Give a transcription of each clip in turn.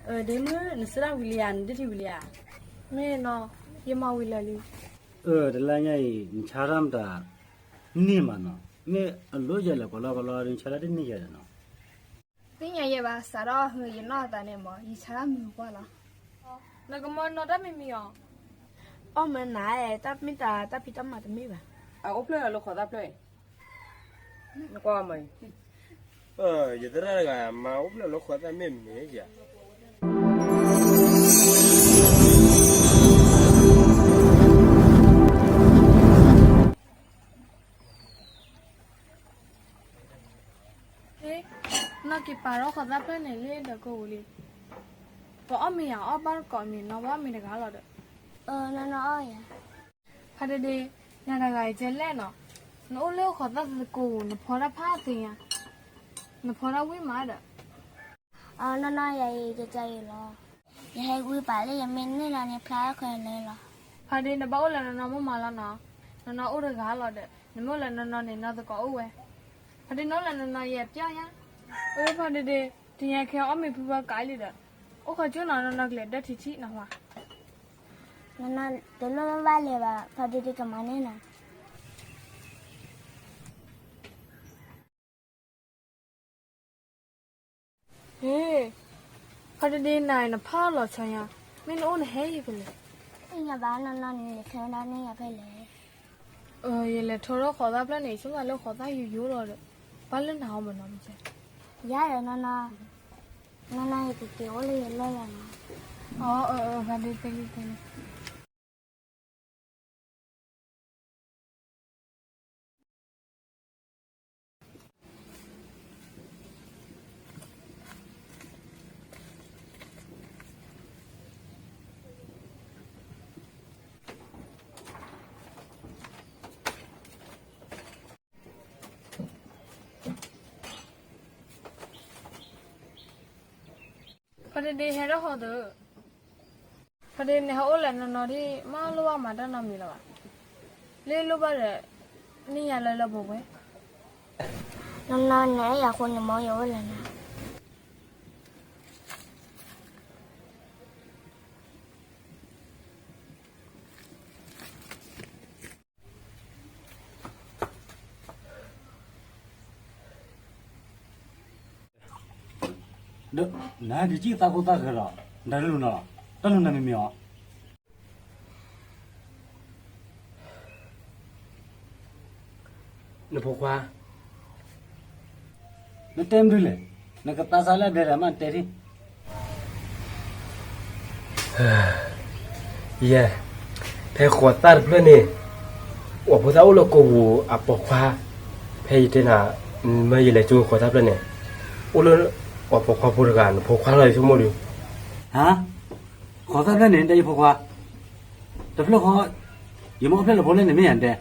ဒ့မုၣ် နဆၢတၢ်ဝံၤလံဧါ, နဒၢထံဝံၤလံဧါ. မ့ၢ်နီၤ, ယမၤဝံၤလၢာ်လံ. အၢ တလါညါအံၤ နဆါတၢ်မတၤ န့ၢ်မးနီၤ, မ့ၢ်အလိယၤလဲၣ် ကလီကလီ နဆါတၢ်တန့ၢ်ယၤဒီးနီၤ. သ့ၣ်ညါယဲဘၣ်, စးထီၣ်ဟါယနီၢ်အသးန့ၣ်မး ယဆါတၢ်မုာ်ပှၢ်လီၤ. နကမၤနီၤတၢ်မံၤမံၤအီၤ. အီၣ်မၢနၤ, တၢ်မ့ၢ်တၢ် တၢ်ဖံးတၢ်မၤတမ့ၢ်ဘၣ်. အအိၣ်ဖျဲၣ်လၢဃိးသၣ်ဖျၢၣ်အံၤ, နကွၢ်မၤအံၤ. ယသရၣ်တဂၤ မၤအိၣ်ဖျဲၣ်လၢဃိးသၣ်မ့ၢ်မ့ၢ်ယၤ. နီၢ်က့ၤပာ်ထီၣ်ဃိးသၣ်ဖျၢၣ်န့ၣ်လၢဒီးကိးပူၤလံ. ပအီၣ်မ့ၤယၤအီၣ်ဘၣ်တကိးမ့ၤနီၤ, ပအီၣ်မ့ၤတဂၤလီၤဒီး. နီၢ်နီၢ်အီၣ်ယၤ. ဖါဒ့ဒ့, နၤတဂၤအံၤကဲလဲၣ်နီၤ, နအိၣ်လၢဃိးသၣ်သကိးပူၤ နဖီတၢ်ဖးသ့ညါ, နဖီတၢ်ဝံၣ်မးဒီး. နီၢ်နီၢ်ယၤအံၤ ကကဲအံၤလီၤ. ယဟဲဝံပာ်လၢယမ့ၢ်န့ၢ်လီၤန့ၣ် ဖျါအီၣ်ဃဲလၢလီၤ. ဖါဒ့ နဘၣ်အိၣ်လၢနီၢ်နီၢ်မ့ၢ်မးလီၤနီၤ, နီၢ်နီၢ်အိၣ်တဂၤလီၤဒီး နမ့ၢ်အိၣ်လၢနီၢ်နီၢ်န့ၣ် နီၢ်သကိးအိၣ်ဝဲ. ဖါဒ့ နအိၣ်လၢနီၢ်နီၢ်ယဲပျီညါ. အၢ ဖါဒ့ဒ့, တနံၤအံၤခဲအီၣ်မ့ၤဖုဖၢကးလံဒီး, အိၣ်ခိးကၠိနီၤ နီၢ်နီၢ်ကလဲၤဒၢထံထံနီၤဝဲ. တလိၣ်ဘၣ်လဲၤဘၣ်, ဖါဒ့ဒ့ကမၤန့ၢ်နၤ. ဟ့, ဖါဒ့ဒ့ နၤအံၤနဖးလီၤဆီညါ, မ့ၢ်နအိၣ်နဟဲယံၤဖဲလဲၣ်. သ့ၣ်ညါဘၣ်နီၢ်နီၢ် နလဲၤထၢဒၣ်န့ၢ်ယၤဖဲလဲၣ်. ယလဲၤထၢထီၣ်ဃိးသၣ်ဖျၢၣ်န့ၣ် ဆိကမိၣ်လၢဃိးသၣ်ယိယိလီၤဒီး, ဘၣ်လၢနၤအီၤမနီၤမ့ၢ်. ယၤဒီးနီၢ်နီၢ်, နီၢ်နီၢ်ယကက့ၤအိၣ်လၢယလီၢ်လီၤနီၤ. အၢ ဖါဒ့ဒ့ သ့လံသ့လံ. ဖါဒ့ဒ့ ဟဲထီၣ်ဃီသု. ဖါဒ့ဒ့ နဟဲအိၣ်လၢနီၢ်နီၢ်ဒ် မ့ၢ်လိၣ်ဘၣ်မၤတၢ်နီတမံၤလၢၤဘၣ်. လၢလိၣ်ဘၣ်ဒီး န့ၢ်ယၤလၢလၢပှဲၤပှဲၤ. နီၢ်နီၢ် နအဲၣ်ယၤအဃိန့ၣ် မ်ယအိၣ်လၢနၤ. ဒီး နဟဲက့ၤကံၣ်သးခိၣ်သးဃၢၤလီၤ, နတၢ်တလူၤနီၤ, တၢ်လူၤနၤမ့မ့ၢ်အီၤ. နဖိခွါ, နတဲမနုၤလဲၣ်, နကသးစၢ်လၢအဒဲးလဲၣ်မး နတဲထံၣ်. ယဲ, ဖဲဃိးသၣ်တဖျၢၣ်န့ၣ် ပှၤဖိသၣ်အိၣ်လၢကိာ်ပူၤအပိာ်ခွါ, ဖဲယတဲနၤ, မ့ၢ်ယလဲၤကၠိဃိးသၣ်ဖျၢၣ်န့ၣ်, အိၣ်လၢအပိာ်ခွါဖိတဂၤ နဖိခွါလီၤ ယဆိကမိၣ်ဒီး. ဟါ, ဃိးသၣ်ဖျၢၣ်န့ၣ် တဲယဖိခွါ, တဖျၢၣ်ဃီ, ယမ့ၢ်အိၣ်ဖျဲၣ်လၢဖိလဲၣ်န့ၣ် မ့ၢ်ယၤတဲ.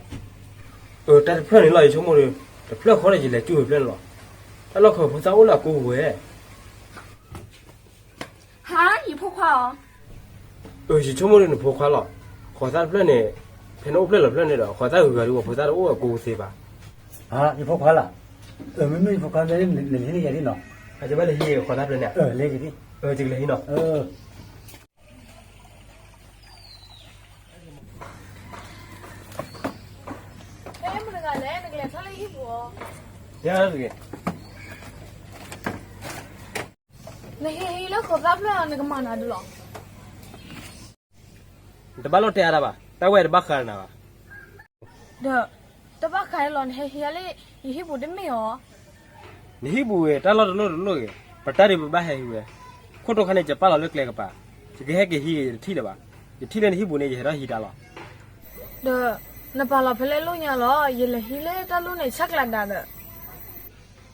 အၢ တၢ်တဖျၢၣ်န့ၣ်လီၤ ယဆိကမိၣ်ဒီး, တဖျၢၣ်ဃီဒီးယလဲၤကၠိဖဲလဲၣ်လီၤ. တၢ်လီၢ်ခီဖိသၣ်အိၣ်လၢအကိာ်ပူၤဝဲ. ဟါ, ယဖိခွါအီၤ. အၢ ယဆိကမိၣ်ဒီးနဖိခွါလီၤ. ဃိးသၣ်တဖျၢၣ်န့ၣ်, ဖဲနအိၣ်ဖျဲၣ်လီၤဖျၢၣ်န့ၣ်ဒီး ဃိးသၣ်ဂုၤဂၤဒီး ပှၤဖိသၣ်တအိၣ်အကိာ်ပူၤသ့ဘၣ်. ဟါ, ယဖိခွါလီၤ. အၢ မ့မ့ၢ်ယဖိခွါ နလဲၤဟံးန့ၢ်ယၤဒ်နီၤ. အကဘၣ်လဲၤဟံးဃိးသၣ်ဖျၢၣ်န့ၣ်. အၢ လဲၤက့ၤဒ်. အၢ ယကလဲၤဟံးနီၤ. အၢ ဖဲမတၤတဂၤလဲၣ် နကလဲၤထီၣ်လၢယဟံၣ်ပူၤအီၤ. ယၤတဂ့ၤ. နဟံးဟံးလၢဃိးသၣ်ဖျၢၣ် နကမၤနၤဒုးလီၤ. နတဘၣ်လီၤတဲအါတၢ်ဘၣ်, တၢ်ဝဲတဘၣ်ဃးနၤဘၣ်. ဒီး တဘၣ်ဃးလီၤ နဟဲဟံးလၢယဟံၣ်ပူၤတမ့ၢ်အီၤ. နဟံၣ်ပူၤဝဲ တၢ်လီၢ်တလိၣ်တလိၣ်ဂ့ၤ, ပတၢ်ဒုးပဘၣ်ဟဲဟံးဝဲ. ခိၣ်တိခါန့ၣ် ယပာ်လီၤလၢကျဲကပၤ, ယကဟဲက့ၤဟံးဂ့ၤ ယတထံၣ်လၢၤဘၣ်. ယထံၣ်လၢနဟံၣ်ပူၤန့ၣ် ယဟဲထီၣ်ဟံးတၢ်လီၤ. ဒီး နပာ်လီၤဖဲလဲၣ်လိၣ်ညါလီၤ, ယလဲၤဟံးလၢတၢ်လိၣ်န့ၣ် ဆၢကျးဒၣ်ဒီး တဲ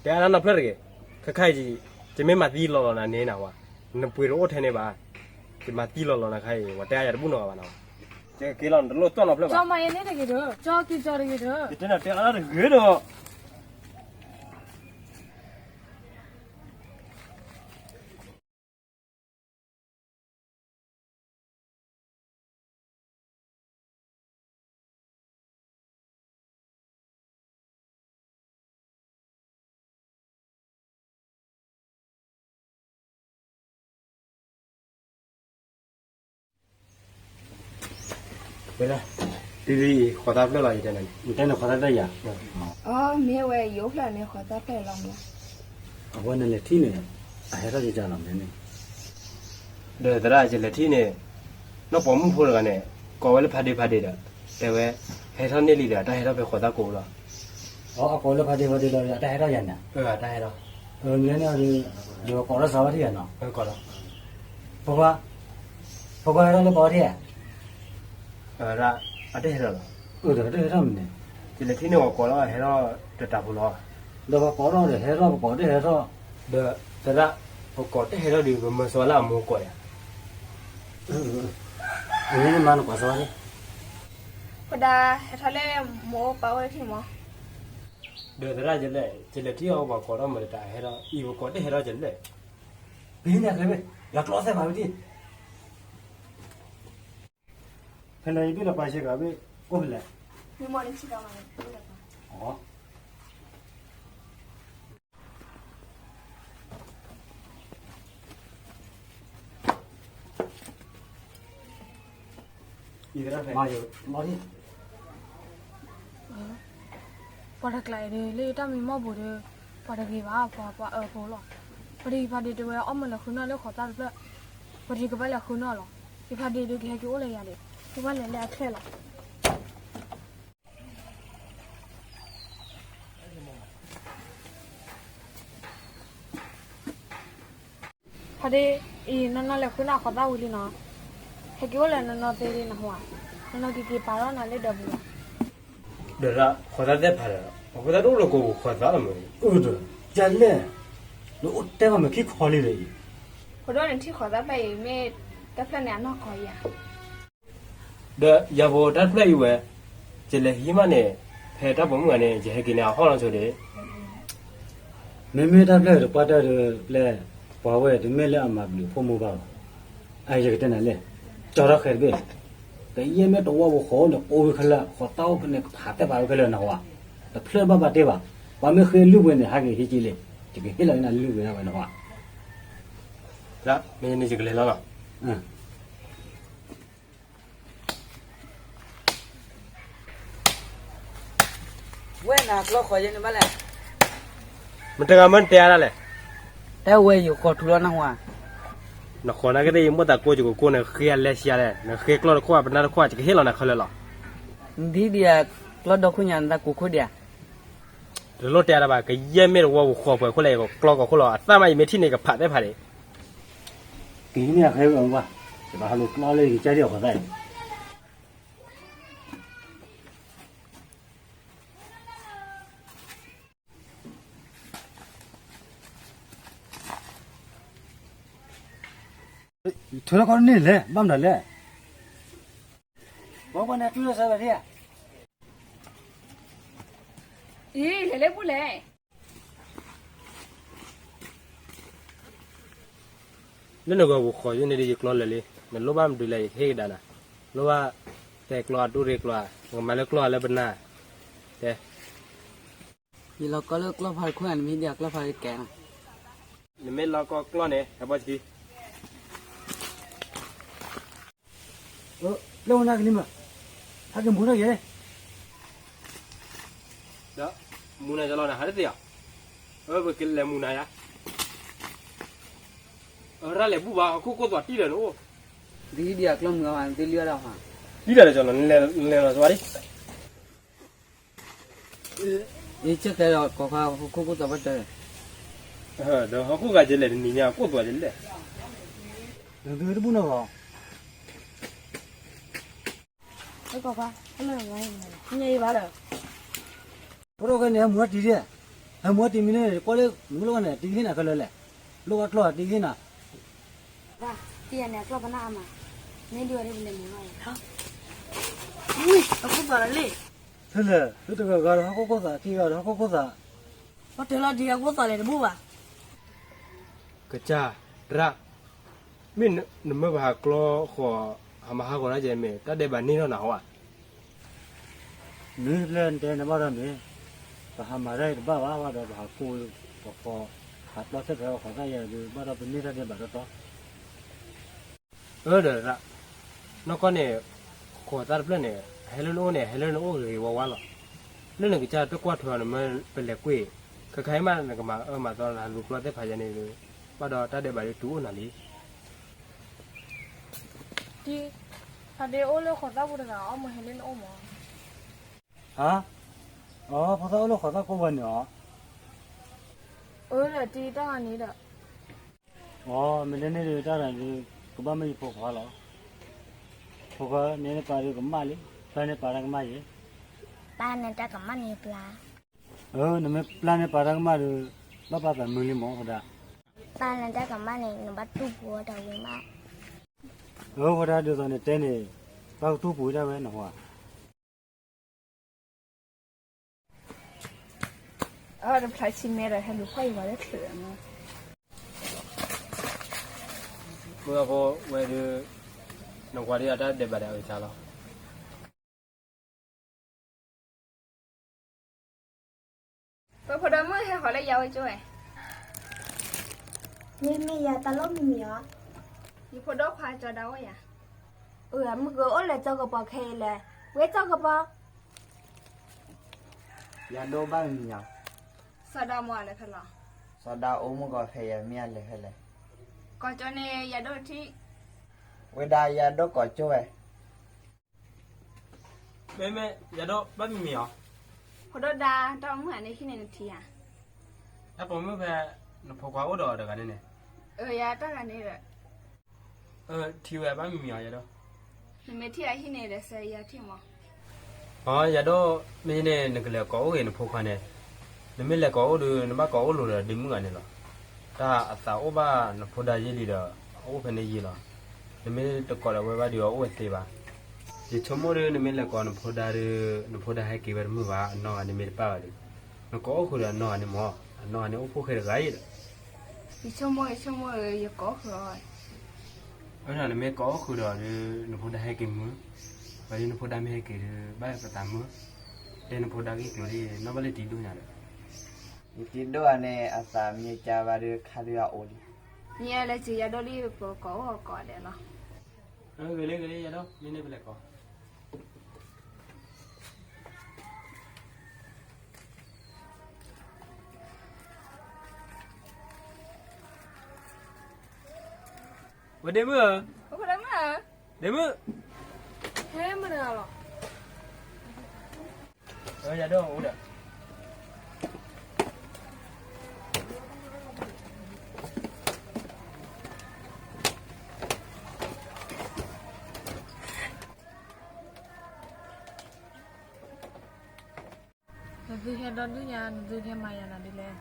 အါတၢ်နီတဖျၢၣ်တဂ့ၤ, ခဲခါအံၤ ယမ့ၢ်မၤသံလီၤလီၤနၤန့ၣ်နဝဲ, နပှ့ၤတအိၣ်ထဲန့ၣ်ဘၣ်, ယမၤသံလီၤလီၤနၤခါအံၤ ပှၤတဲအါယၤတဘူၣ်နီတဂၤဘၣ်နဝဲ, ကက့ၤလီၤ နတလိၣ်တီၢ်နီတဖျၢၣ်ဘၣ်, ကၠီမၤယဲန့ၣ်တဂ့ၤဒီး ကၠီက့ၤကၠီတဂ့ၤဒီး ယတဲနၤတဲအါတၢ်တဂ့ၤဒီး ဝဲဒၣ်, ဒ်ဒ်အံၤ ဃိးသၣ်ဖျၢၣ်လီၤ ယတဲနၤန့ၣ်, နတဲန့ၣ်ဃိးသၣ်ဖျၢၣ်ယၤ, အမ့ၢ်ဝဲယအိၣ်ဖျဲၣ်န့ၣ် ဃိးသၣ်ဖျၢၣ်လီၤမး, အဝဲနလဲၤထံၣ်န့ၣ် အဟဲထီၣ်ကကလီၤမ့ၢ်န့ၣ်, ဒီးသရၣ်ယလဲၤထံၣ်န့ၣ်, နီၢ်ပိာ်မုၣ်ဖိတဂၤန့ၣ် ကိးဝဲလၢဖးဒ့ဖးဒ့ဒီး, တဲဝဲ, ဟဲထီၣ်န့ၢ်လံဒီး တၢ်ဟဲထီၣ်ဖဲဃိးသၣ်ကိးလီၤ, အကိးလၢဖးဒ့ဖးဒ့ဒီး တၢ်ဟဲထီၣ်ယၤန့ၣ်, တၢ်ဟဲထီၣ်, မ့ၢ်န့ၣ်, ဒီးကိးထီၣ်စးဝါထံၣ်ယၤနီၤ, ဖိခွါ, ဖိခွါဟဲထီၣ်လၢပှၤအီထံၣ်ဧါ, အတဟဲထီၣ်လီၤ, အတဟဲထီၣ်မ့ၢ်န့ၣ်, ယလဲၤထံၣ်န့ၢ်ပှၤကိးလီၤ ဟဲထီၣ်တတးဖိလီၤ, ဒီးပှၤကိးထီၣ်ဒီး ဟဲထီၣ်ပကိးတဟဲထီၣ်, ဒီးသရၣ်, ပကိးတဟဲထီၣ်ဒီး ပမၢစီလၢအမိၢ်ကိးယၤ, မ့ၢ်န့ၣ်မၤနကိးစးဝါထံၣ်, ဖိဒါ, ဟဲထီၣ်လၢမိၢ်အိၣ်ပၢ်အိၣ်ထံၣ်မး, ဒီးသရၣ်ယလဲၤ, ယလဲၤထံၣ်အီၤပှၤကိးထီၣ်မၤတတးဟဲထီၣ် အံၤပကိးတဟဲထီၣ်ယလဲၤ, ပဟံးန့ၢ်အချ့ဘ့ၣ်, ယကျီသဲၣ်ဖးဝဲဒၣ် ဖဲလဲၣ်ယဘ့ၣ်လီၤပာ်ဆ့ကၤဘ့ၣ်, အိၣ်ဖဲလဲၣ်, မ့ၢ်မီၢ်န့ၣ်ဆ့ကၤမးန့ၣ်, မၤယမီၢ်ဒံၣ်, ပှၤတကျါအံၤဒီး လၢယတၢ်မံမီၢ်ပူၤဒီး, ပှၤတဂ့ၤဘၣ် ပှၤပှၤအၢဖိလီၤ, ပှၤတဂ့ၤဖးဒ့တဲဝဲအီၣ်မ့ၢ်လဲၤဃုနီၣ်လၢဃိးသၣ်တဖျၢၣ်, ပှၤတဂ့ၤကဘၣ်လဲၤဃုနီၣ်လီၤ, ယဖးဒ့ဒီးကဟဲက့ၤအိၣ်လၢယၤဒီး, ကဘၣ်လဲၤလၢအချဲလီၤ. ဖးဒ့, အံၤ နီၢ်နီၢ်လဲၤဃုနီၣ်ဃိးသၣ်ဝံၤလံနီၤ, ဟဲက့ၤအိၣ်လၢနီၢ်နီၢ်သ့လံနဟူဧါ, နီၢ်နီၢ်က့ၤက့ၤပာ်ထီၣ်နၤလၢဒီပူၤလီၤ. ဒီးဃိးသၣ်သ့ၣ်ဖးဒီး, အဃိသတးဒ်အိၣ်လၢကိာ်ပူၤဃိးသၣ်လီၤမ့ၢ်, အၢဒီး, ယလဲၣ်, နအိၣ်တဲဘၣ်မ့ၢ်ခံခီလံဒီးအံၤ, ဖိဒိၣ်န့ၣ်ထံၣ်ဃိးသၣ်ဖျၢၣ်အံၤ မ့ၢ်တၢ်ဖျၢၣ်န့ၣ်အနီၢ်ကီယၤ ဒီးယၤဖိတၢ်တဖျၢၣ်အံၤဝဲ, ယလဲၤဟံးမးန့ၣ်, ဖဲတၢ်ပိာ်မုၣ်ဂၤန့ၣ် ယဟဲက့ၤန့ၣ်အဟီၣ်လီၤဆိဒီး, မ့မ့ၢ်တၢ်ဖျၢၣ်တပှၢ်တၢၢ်ဒီးပျဲ, ပှၤဝဲတမ့ၢ်လၢအမၤဘျုးဖိမုၣ်ဘၣ်ဘၣ်, အယကတဲနၤလဲၣ်, ကၠီထီၣ်ဃဲတဘ့ၣ်, ကယဲၢ်မ့ၢ်တဝီပူၤဃိးန့ၣ် ကိးဝံၤခဲလၢာ် ဃိးသၣ်အိၣ်ဖဲန့ၣ် ကဖးသဲၣ်ဖးဝဲခဲလၢာ်နဟူဧါ, တဖျၢၣ်ဘၣ်ဘၣ်တ့ၢ်ဘၣ်, ပှၤမ့ၢ်ဃ့လုၢ်ပှဲၤန့ၣ် ဟးက့ၤဟံးက့ၤလံ, ယကဟ့ၣ်လီၤက့ၤနၤလုၢ်ပှဲၤဒၣ်ဝဲနဟူဧါ, မ့ၢ်န့ၣ်ယကလဲၤလီၤလီၤ. ဝဲနၤကျီဃီၤယဲန့ၣ်ဘၣ်လဲၣ်, မတဂၤမ့ၢ်နတဲအါဒၣ်လဲၣ်, တၢ်ဝဲယဃီၤထူလီၤနဟူဧါ, နဃီၤနာ်က့သ့ၣ်ယမိၢ်သးကိးယကကိးနဃ့အလဲဆံးလဲၣ်, နဃ့ကျီတခိၣ်ပနၢ်တခိၣ် ယကဟ့ၣ်လီၤနၤခဲလၢာ်လီၤ. နဒ်ဒံးဧါ, ကျီဒီခိၣ်ညါနသးကိးခိၣ်ဒံးဧါ, တလိၣ်တဲအါဒၣ်ဘၣ်, ကယဲၢ်မ့ၢ်တဝီပူၤဃိးပှဲၤခိၣ်လဲၣ် ယကကျီကိးခိၣ်လီၤ, အသၣ်မးယမ့ၢ်ထံၣ်န့ၣ် ယကဖးသဲၣ်ဖးဒ့ၣ်, ကဟံးန့ၢ်အဃဲဝဲဘၣ်, ယဘၣ်ဟးလိာ်ကျီလၢယကစၢ်ဒံးအဃိသတး ထၢထီၣ်ကီးန့ၣ်လဲၣ်, ဘၣ်မနုၤလဲၣ်, ဘီကွၢ်န့ၣ် တူၢ်လီၤစၢၤဘၣ်ဒံးဧါ, အံၤ လဲၤလၢပူၤလဲၣ်. လၢနဂီၤပူၤဃီၤယိန့ၣ်ဒီး ယကျီလၢာ်လံ, နလိၣ်ဘၣ်မနုၤလဲၣ် ယကဟ့ၣ်ကဒါနၤ, လိၣ်ဘၣ်တဲကျီ အတူၢ်ရ့ကျီ, နကမၤလၢကျီလၢပနၢ်, တဲ ယလီၤကီလၢကျီၢ်ဖးတခိၣ်ဧါ, နမ့ၢ်ဒံးအကျီၢ်ဖးတကဲနီၤ, နမ့ၢ်လီၤကီကျီၢ်န့ၣ် ဟဲဘီဆံခံ, လၢဝဲနၤကလံၤမး, ဟဲက့ၤမူထီၣ်က့ၤ, ဒီးမူနၤကလီၤနၤ ဟးတသ့ဧါ, ပကလဲၤမူနၤယါ, ရၣ်လဲၤဘူၣ်ဘၣ် ဟီၣ်ခိၣ်ကိၢ်သွးတံၢ်ဒီးနအိၣ်, ဒ်ဒံးအကျီၢ်မုၢ်အါမး နသ့လံအီၤဒၣ်ဟါ, တံၢ်ဒီးနလဲၤလီၤစှၤလံ ယဆၢၣ်ခဲဒီး ကိးခါဟီၣ်ခိၣ်ကိၢ်သွးဘၣ်တၢ်, ဒီးဟီၣ်ခိၣ်ဂၤယလဲၣ် တနံၤညါကိၢ်သွးယလဲၣ်, နသုတဘူၣ်နီၢ်ဂီၤ, ကိးခါ, ညါအံၤဘၣ်ဒီး, ဖိဒိၣ်ခဲန့ၣ် ဟဲမူထီၣ်တံၢ်ဒံး, ဟဲမူထီၣ်တံၢ်မ့ၢ်န့ၣ် ကွၢ်လၢ မူလီၤန့ၣ် တံၢ်ဟ့ၣ်နၤခဲလၢာ်လဲၣ်, လိၣ်ဘၣ်ကျီၢ်တံၢ်ဟ့ၣ်နၤ တံၢ်ယၤန့ၣ် အကျီၢ်ပနၢ်အါမး, မ့ၢ်ဒ်ဝဲဒၣ်ပလဲၤမူနီၢ်အံၤ, အခိၣ်သွးလၢလံ, ဖဲလဲၣ် လၢတဂၤဂၤဒီးဟီၣ်ခိၣ်ခိၣ်သး ခံဂၤဒီးဟီၣ်ခိၣ်ခိၣ်သး, ပှၤတဲလီၤဒ်အခိၣ်သွးလဲၣ်တဘူၣ်ဘၣ်, ကစၢ်, တရၣ်, မ့ၢ်နမၢပဟးကျီဃီၤ, ဟးမၤဟးဂီၤဒၣ်ယဲမ့ၢ် တၢ်ဒဲးဘးန့ၢ်ထီၣ်နၤဟီဧါ, မ့ၢ်ပျဲၢ်နတဲနဘၣ်ဒီးမ့ၢ်, ပဟးမၤတၢ်အံၤတဘၣ်ဘၣ်ဘၣ်ဒီး ပဟးကိၢ်ပဃီ, ဟးပျီၢ်ဆဲၣ်ဖဲပဃီသၣ်ယဲဒီး ဘၣ်ဒီးပန့ၢ်တၢ်ဒဲးဘးတီတီ အၢ ဒီးရၣ်, နီၢ်ကီၢ်န့ၣ်, ဃ ဖိသၣ်တဖျၢၣ်န့ၣ် ဟဲလၢနအိၣ်န့ၣ် ဟဲလၢနအိၣ်ဂ့ၤဂ့ၤဝါဝါလီၤ. လၢနကစၢ်တကွၢ်ထွဲအီၤန့ၣ် မ့ၢ်ပလဲၤကွံာ် ခဲခါအံၤမးနကမၤအၢမၤသီလၢလူၤကျိသ့ၣ်ဖးယဲန့ၣ်ဒီး ဘၣ်ဒီးတၢ်ဒဲးဘးဒုးတုၤအိၣ်နၤလံ. တံၤ, ဖါဒ့အိၣ်လၢဃိးသၣ်ပူၤတဂၤ အီၣ်မ့ၢ်ဟဲလၢနအိၣ်မး. ဟါ, အိ ဖိသၣ်အိၣ်လၢဃိးသၣ်ကိးဝဲန့ၣ်ဧါ. အၢ ဒီးတံၤတၢ်ဂၤန့ၣ်ဒီး အိ မ့ၢ်ဒ်န့ၣ်ဒီးတၢ်ဂၤန့ၣ် ကဘၣ်မ့ၢ်ယဖိခွါလီၤ. ဖိခွါန့ၣ်နပၢ်ဒီးကမၣ်လံ, ပၢ်န့ၣ်ပာ်တၢ်ကမၣ်ယဲ, ပၢ်န့ၣ်တၢ်ကမၣ်န့ၣ်ပျၢ်, အၢ နမ့ၢ်ပျၢ်န့ၣ်ပာ်တၢ်ကမၣ်ဒီး ဘၣ်ပာ်သးမုာ်လံမး ဖိဒါ, ပၢ်န့ၣ်တၢ်ကမၣ်န့ၣ် နဘၣ်တူၢ်ပူၤဝဲတၢ်ဝံၤမး, အၢ ဖိဒါ ဒ်သိးနတဲန့ၣ် ပၢ်ကတူၢ်ပူၤဝဲဒၣ်ဝဲနဟါ အတဖျါဆံမဲဒီး ဟဲလူၤဖီၣ်ယံၤဝဲလၢချုးမး, မုၢ်အဖိဝဲဒုး နကွၢ်ဒုးအတၢ်ဒဲးဘးဒၣ်အဂ့ၢ်လီၤ. ပဖိဒီမုၣ်ဟဲဃီၤလၢယၤဝဲကၠိဝဲ, မ့မ့ၢ်ယၤတၢ်လီၢ်မံၤမံၤဧါ, ယဖိဒိၣ်ခွါကၠီဒါအိၣ်ယၤ, အမုၢ်ကအိၣ်လၢကၠီကပီၤခဲအံၤလဲၣ်, ဝဲကၠီကပီၤ ယၤဒိၣ်ဘၣ်မံၤမံၤဧါ, စီၤဒၤမ့ၢ်လဲၤဖဲလဲၣ်, စီၤဒၤအိၣ်မုၣ်ကီၤဖဲယၤမ့ၢ်အလဲၤဖဲလဲၣ်, ကိးကၠိန့ၣ် ယၤဒိၣ်ထံၣ်, ဝဲဒၣ်ယၤဒိၣ်ကိးကၠိဝဲ, မ့မ့ၢ် ယၤဒိၣ်ဘၣ်မံၤမံၤဧါ, ဖိဒိၣ်ဒါ တၢ်အိၣ်မုၣ်ဂၤန့ၣ်ဟံၣ်န့ၣ်နထံၣ်ဧါ, တၢ်ပိာ်မုၣ်ဖဲ နဖိခွါအိၣ်ဒီးတဂၤန့ၣ်န့ၣ်, အၢ ယၤတၢ်ဂၤန့ၣ်ဒီး ထံၣ်ဝဲဘၣ်မံၤမံၤဧါ ယၤဒိၣ်, နမ့ၢ်ထံၣ်အဟံၣ်န့ၣ်ဒီးစဲယၤထံၣ်မး, အၢ ယၤဒိၣ် မ့ၢ်န့ၣ် နကလဲၤကိးအိၣ်ဂ့ၤနဖိခွါန့ၣ်, နမ့ၢ်လဲၤကိးအိၣ်ဒီး နဘၣ်ကိးအိၣ်လိၤဒီးဒ့မုၣ်ဂၤန့ၣ်လီၤ, တၢ်အသးအိၣ်ဘၣ်နဖိဒါယ့လံဒီး အအိၣ်ဖဲန့ၣ်ယ့လီၤ, နမ့ၢ်တကိးဒီးဝဲဘၣ်ဒီးအအိၣ်ဝဲသ့ဘၣ်, ယဆိကမိၣ်ဒီး နမ့ၢ်လဲၤကိးနဖိဒါဒီး နဖိဒါဟဲက့ၤဝဲတမုာ်ဘၣ် အနီၢ်ဂၤန့ၣ်မ့ၢ်တပၣ်ဘၣ်ဒီး, နကိးအိၣ်ဃုာ်ဒီးအနီၢ်ဂၤန့ၣ်မး, အနီၢ်ဂၤန့ၣ်အိၣ်ဖှိၣ်ဃဲတဂၤအံၤဒီး ယဆိကမိၣ် ယဆိကမိၣ် ယကိးအိၣ်ဃုာ်အီၤ, အၢ နမ့ၢ်ကိးအိၣ်ဃုာ်ဒီးဒီး နဖိဒါဟဲက့ၤမုာ်, ဝဲဒ်နဖိဒါမ့ၢ်ဟဲက့ၤဒီး ဘၣ်ပသးမုာ်, တဲနဖိဒါဂ့ၢ်ကျိၤလံ နီၢ်ဘၣ်လၢတံၤဒိၣ်ညါဒီး, ယတံၤဒိၣ်ဂၤန့ၣ် အသးမံကါဘၣ်ဒီးခါဒုးအအိၣ်လံ, ယဲလၢက့ၤယၤဒိၣ်လံ ပကိးအိၣ်ကိးဒဲးလီၤ, ဂ့ၤလံဂ့ၤလံ ယၤဒိၣ် မ့ၢ်န့ၣ်ပလဲၤကိး ဝဲဒ့မုၣ်ဧၢ, ဒ့မုၣ်, ဟဲမတဂၤလီၤ, ယၤဒိၣ်အိၣ်ဒီး နသုဟဲဒီဒူၣ်ညါ နသုဟဲမၤယၤနၤဒ်လဲၣ်,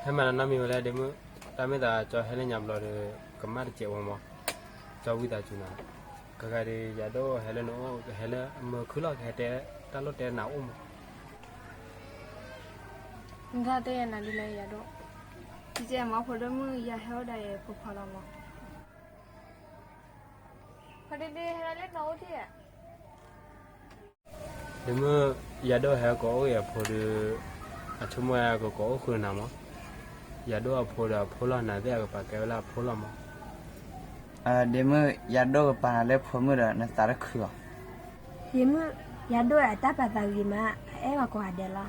ဟဲမၤနၤနီတမံၤဝဲလဲၣ် ဒ့မုၣ်, တၢ်မ့ၢ်သးကၠီဟဲလၢညါဘျီဒီး ကမၣ်တစဲးဝဲမး, ကၠီဝံသးစူၤနၤ, ကဂၤဒီး ယၤဒိၣ်ဟဲလၢနအိၣ် ကဟဲလၢအမၢခုၣ်လီၤ ကဟဲတဲတၢ်လိၣ်တဲနၤအိၣ်မး, နတၢ်တဲယၤနၤဒ်လဲၣ် ယၤဒိၣ်, ကဲမး ဖိဒိၣ်မုၣ် ယၤဟဲအိၣ်ဒီးယဖိခွါလီၤမး, ဒ့မုၣ်, ယၤဒိၣ်ဟဲကိးအိၣ်အဖိဒီး အဆိကမိၣ်ကကိးအိၣ်ဃုာ်နၤမး, ယၤဒိၣ်အဖိဒီးအဖိလီၤ နၤသ့ၣ်အကပာ်ကဲဝဲလၢအဖိလီၤမး, ဒ့မုၣ် ယၤဒိၣ်ကပာ်နၤလၢဖိမုၣ်ဒီး နသးတခုဧါ, ဒ့မုၣ်, ယၤဒိၣ်အတၢ်ပာ်သးဂ့ၤမး အအဲၣ်ပှၤကိးဂၤဒဲးလီၤ,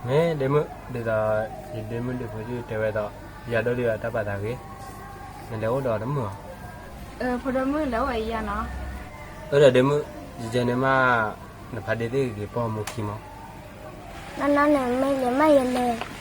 မ့ၢ်ဒ့မုၣ် ဒ်သိး ယဒ့မုၣ်ဒ့ဖိဒုးတဲဝဲသိး ယၤဒိၣ်ဒုးအတၢ်ပာ်သးဂ့ၤ, နလဲၤအိၣ်ဒီးတမုာ်ဧါ, ဖိဒိၣ်မုၣ် လဲၤအိၣ်ဝဲယၤနီၤ, အၢ ဒီးဒ့မုၣ်, ယယဲန့ၣ်မး နဖါဒ့သ့ၣ်ဂ့ၤဂ့ၤ ပိာ်မူခံမး, နနီၢ်န့ၣ်မ့ၢ်လဲၤမးယလဲၤ